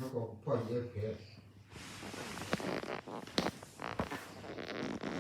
ပှၤအီၣ်ဝဲဒၣ်န့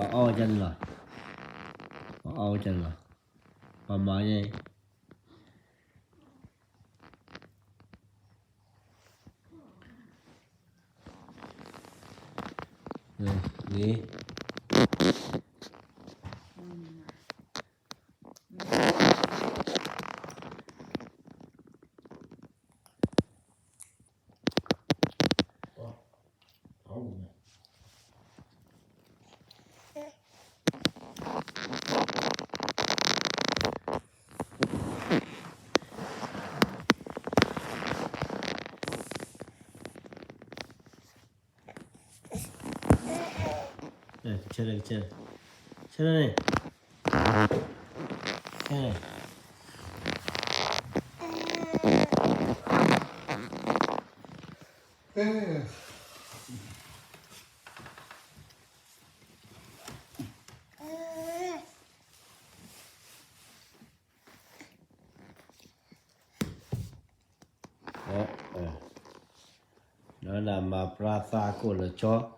ၣ်လီၤ, ပှၤအီၣ်ဝဲဒၣ်န့ၣ်လီၤ, ပှၤမၤယဲ, ဂ့ၤ ကဆဲး, ကဆဲးန့ၣ်, ကဆဲးန့ၣ်. ဒီးနမၤပြၢသးကိၣ်လၢကၠီ